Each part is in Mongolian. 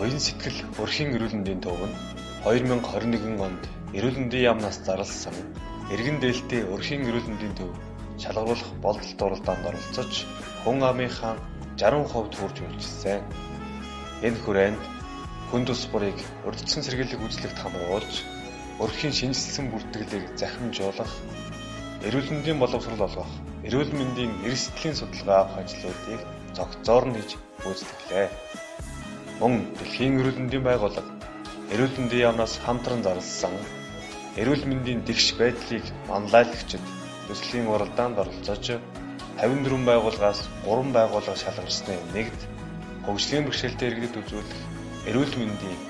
Уян сэтгэл өрхийн эрүүл мэндийн төв нь 2021 онд эрүүл мэндийн яамнаас зарласан эргэн дээлтэй өрхийн эрүүл мэндийн төв шалгаруулах болдол уралдаанд оролцож хүн амынхаа 60% хүрч үйлчилсэн. Энэ хүрээнд хүн тус бүрийг урьдчилан сэргийлэх үзлэгт хамруулж өрхийн шинэчилсэн бүртгэлийг захимжуулах, эрүүл мэндийн боловсрол олгох, эрүүл мэндийн эрсдлийн судалгаа авах ажлуудыг зохицоор нь хийж гүйцэтгэлээ. Мөн Дэлхийн эрүүл мэндийн байгууллага эрүүл мэндийн яамнаас хамтран зарласан эрүүл мэндийн тэгш байдлыг манлайлагчид төслийн уралдаанд оролцож 54 байгууллагаас 3 байгууллага шалгарсны нэгд хөгжлийн бэрхшээлтэй иргэдэд үзүүлэх эрүүл мэндийн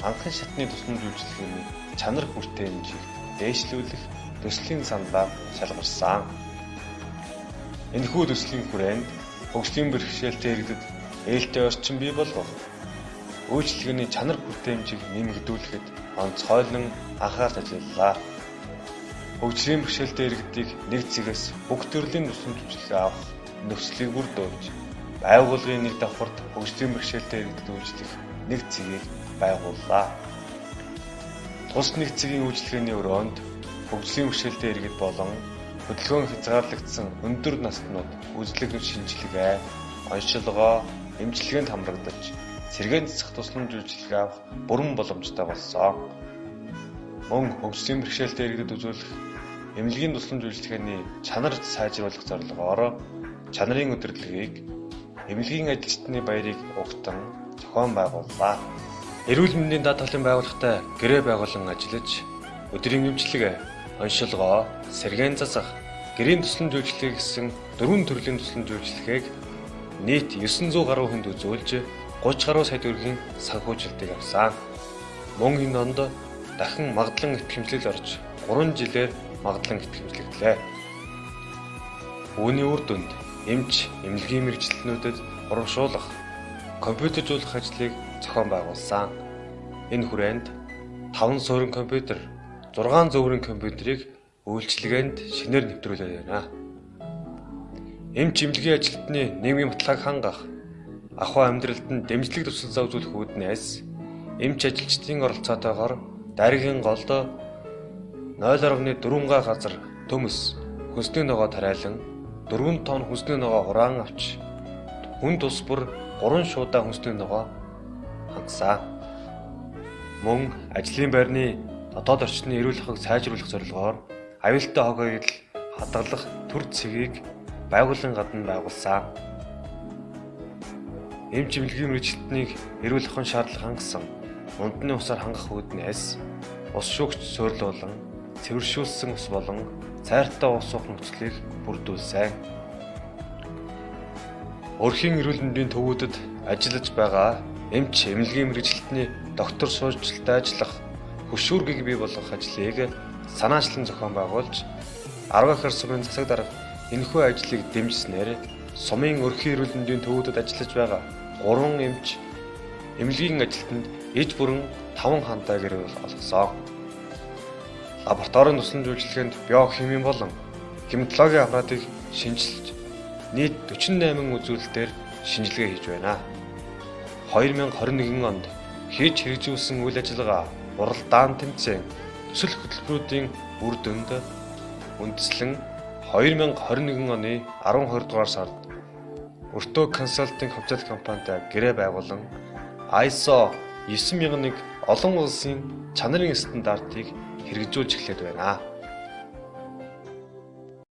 анхан шатны тусламж үйлчилгээний чанар хүртээмжийг дээшлүүлэх төслийн саналаар шалгарсан. Энэхүү төслийн хүрээнд хөгжлийн бэрхшээлтэй иргэдэд ээлтэй орчин бий болгох, үйлчилгээний чанар хүртээмжийг нэмэгдүүлэхэд онцгойлон анхаарч ажиллалаа. Хөгжлийн бэрхшээлтэй иргэдийг нэг цэгээс бүх төрлийн тусламж үйлчилгээ авах нөхцөлийг бүрдүүлж, байгууллагын нэг давхарт хөгжлийн бэрхшээлтэй иргэдэд үйлчлэх нэг цэгийг байгууллаа. Тус нэг цэгийн үйлчилгээний өрөөнд хөгжлийн бэрхшээлтэй иргэд болон хөдөлгөөн хязгаарлагдсан өндөр наснууд үзлэг шинжилгээ, оншилгоо, эмчилгээнд хамрагдаж, сэргээн засах тусламж үйлчилгээ авах бүрэн боломжтой болсон. Мөн хөгжлийн бэрхшээлтэй иргэдэд үзүүлэх эмнэлгийн тусламж үйлчилгээний чанар сайжруулах зорилгоор чанарын удирдлагыг эмнэлгийн ажилчдны баярыг угтан зохион байгууллаа. Эрүүл мэндийн даатгалын байгууллагатай гэрээ байгуулан ажиллаж, өдрийн эмчилгээ, оншилгоо, сэргээн засах, гэрийн тусламж үйлчилгээ гэсэн дөрвөн төрлийн тусламж үйлчилгээг нийт 900 гаруй хүнд үзүүлж 30 гаруй сая төгрөгийн санхүүжилтийг авсан. Мөн энэ онд дахин магадлан итгэмжлэл орж 3 жилээр магадлан итгэмжлэгдлээ. Үүний үр дүнд эмч, эмнэлгийн мэргэжилтнүүдэд урамшуулах, компьютержуулах ажлыг зохион байгуулсан. Энэ хүрээнд 5 суурин компьютер, 6 зөврийн компьютерийг үйлчилгээнд шинээр нэвтрүүлээд байна. Эмч эмнэлгийн ажилтны нийгмийн баталгааг хангах, ахуй амьдралд нь дэмжлэг тусалцаа үзүүлэх үүднээс эмч ажилчдын оролцоотойгоор Даргийн голд 0.4 га газар төмөс хүнсний ногоо тариалан 4 тонн хүнсний ногоо хураан авч хүн тус бүр 3 шуудаа хүнсний ногоо хангасан. Мөн ажлын байрны дотоод орчны эрүүл ахуйг сайжруулах зорилгоор аюултай хог хаягдал хадгалах төр цэгийг байгууллагын гадна байгуулсан. Эмч эмнэлгийн мэргэжилтнийг эрүүл ахуйн шаардлага хангасан унтны усаар хангах үүднээс ус шүүгч суйрлуулан цэвэршүүлсэн ус болон цайртай ус уух нөхцөлийг бүрдүүлсэн. Өрхийн эрүүл мэндийн төвүүдэд ажиллаж байгаа эмч эмнэлгийн мэргэжилтний доктор суурьчлалтай ажиллах хөшүүргийг бий болгох ажлыг санаачлан зохион байгуулж 10 ахир сумын засаг дарга энэхүү ажлыг дэмжсэнээр сумын өрхийн эрүүл мэндийн төвүүдэд ажиллаж байгаа 3 эмч эмнэлгийн ажилтнанд иж бүрэн 5 хантай гэрээ олгосон. Лабораторийн тусламж үйлчилгээнд биохимийн болон гематологийн аппаратыг шинэчилж нийт 48 үзүүлэлтээр шинжилгээ хийж байна. 2021 онд хийж хэрэгжүүлсэн үйл ажиллагаа, уралдаан тэмцээн, төсөл хөтөлбөрүүдийн үр дүнд үндэслэн 2021 оны 12 дугаар сард Өртөө консалтинг хувьцаат компанитай гэрээ байгуулан ISO 9001 олон улсын чанарын стандартыг хэрэгжүүлж эхлээд байна.